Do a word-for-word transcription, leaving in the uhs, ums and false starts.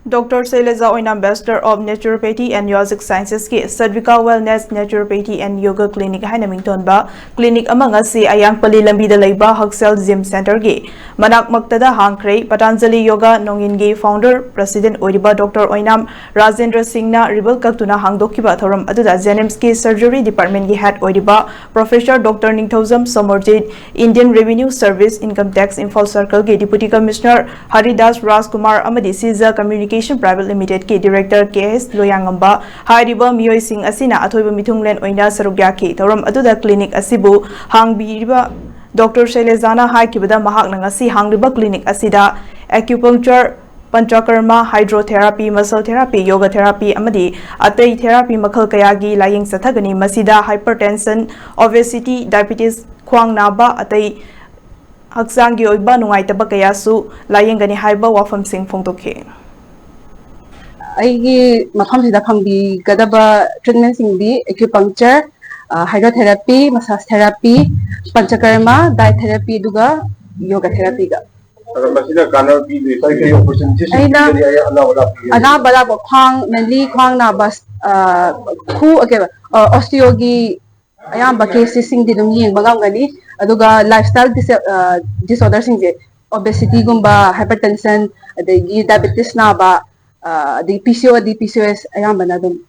Doctor Shailaja Oinam, Bachelor of Naturopathy and Yogic Sciences ꯀꯤ Sadvika Wellness Naturopathy and Yoga Clinic ꯍꯥꯏꯅ ꯃꯤꯡꯊꯣꯟꯕ clinic ꯑꯃ ꯉꯁꯤ ꯑꯌꯥꯡꯄꯜꯂꯤ ꯂꯝꯕꯤꯗ ꯂꯩꯕ ꯍꯛꯁꯦꯜ Gym Centre ꯒꯤ ꯃꯅꯥꯛꯃꯛꯇꯗ ꯍꯥꯡꯈ꯭ꯔꯦ꯫ Patanjali Yoga ꯅꯣꯡꯏꯟꯒꯤ founder president ꯑꯣꯏꯔꯤꯕ Doctor Oinam ꯔꯥꯖꯦꯟꯗ꯭ꯔ ꯁꯤꯡꯅ ribbon ꯀꯛꯇꯨꯅ ꯍꯥꯡꯗꯣꯛꯈꯤꯕ ꯊꯧꯔꯝ ꯑꯗꯨꯗ JNIMS ꯀꯤ Surgery Department ꯀꯤ head ꯑꯣꯏꯔꯤꯕ Professor Doctor ꯅꯤꯡꯊꯧꯖꯝ Somorjit, Indian Revenue Service Income Tax Imphal Circle ꯒꯤ Deputy Commissioner ꯍꯔꯤꯗꯥꯁ ꯔꯥꯖꯀꯨꯃꯥꯔ ꯑꯃꯗꯤ ꯁꯤꯖ Communication Private Limited ꯀꯤ Director ꯀꯦ ꯑꯦꯁ ꯂꯣꯌꯥꯉꯝꯕ ꯍꯥꯏꯔꯤꯕ ꯃꯤꯑꯣꯏꯁꯤꯡ ꯑꯁꯤꯅ ꯑꯊꯣꯏꯕ ꯃꯤꯊꯨꯡꯂꯦꯟ ꯑꯣꯏꯅ ꯁꯔꯨꯛ ꯌꯥꯈꯤ꯫ ꯊꯧꯔꯝ ꯑꯗꯨꯗ clinic ꯑꯁꯤꯕꯨ ꯍꯥꯡꯕꯤꯔꯤꯕ Doctor ꯁꯩꯂꯦꯖꯥꯅ ꯍꯥꯏꯈꯤꯕꯗ, ꯃꯍꯥꯛꯅ ꯉꯁꯤ ꯍꯥꯡꯂꯤꯕ clinic ꯑꯁꯤꯗ acupuncture, ꯄꯟꯆꯀꯔꯃ, hydrotherapy, muscle therapy, yoga therapy ꯑꯃꯗꯤ ꯑꯇꯩ therapy ꯃꯈꯜ ꯀꯌꯥꯒꯤ ꯂꯥꯌꯦꯡ ꯆꯠꯊꯒꯅꯤ꯫ ꯃꯁꯤꯗ hypertension, obesity, diabetes, ꯈ꯭ꯋꯥꯡ ꯅꯥꯕ, ꯑꯇꯩ ꯍꯛꯆꯥꯡꯒꯤ ꯑꯣꯏꯕ ꯅꯨꯡꯉꯥꯏꯇꯕ ꯀꯌꯥꯁꯨ ꯂꯥꯌꯦꯡꯒꯅꯤ ꯍꯥꯏꯕ ꯋꯥꯐꯝꯁꯤꯡ ꯐꯣꯡꯗꯣꯛꯈꯤ꯫ ꯑꯩꯒꯤ ꯃꯐꯝꯁꯤꯗ ꯐꯪꯕꯤꯒꯗꯕ treatment ꯁꯤꯡꯗꯤ acupuncture, hydrotherapy, massage therapy, ꯄꯟꯆꯀꯔꯃ, diet therapy, ꯑꯗꯨꯒ yoga therapy ꯒ꯫ ꯑꯗꯣ ꯃꯁꯤꯅ ꯀꯥꯟꯅꯕ ꯄꯤꯗꯣꯏꯁꯦ ꯀꯔꯤ opportunity ꯑꯩꯅ ꯄꯤꯒꯅꯤ? ꯑꯩ ꯑꯅꯥꯕ ꯂꯥꯛꯄꯤꯌꯦ꯫ ꯑꯅꯥꯕ ꯂꯥꯛꯄ ꯈ꯭ꯋꯥꯡ, mainly ꯈ꯭ꯋꯥꯡ ꯅꯥꯕ, ꯑ, ꯈꯨ, ꯀꯩꯕ, ꯑ, osteo ꯒꯤ ꯑꯌꯥꯝꯕ cases ꯁꯤꯡꯗꯤ ꯑꯗꯨꯝ ꯌꯦꯡꯕ ꯉꯝꯒꯅꯤ꯫ ꯑꯗꯨꯒ lifestyle dis-, ꯑ, disorder ꯁꯤꯡꯁꯦ, obesity ꯒꯨꯝꯕ, hypertension, ꯑꯗꯒꯤ diabetes ꯅꯥꯕ, ꯑ, ꯑꯗꯒꯤ P C O D, P C O S ꯑꯌꯥꯝꯕꯅ ꯑꯗꯨꯝ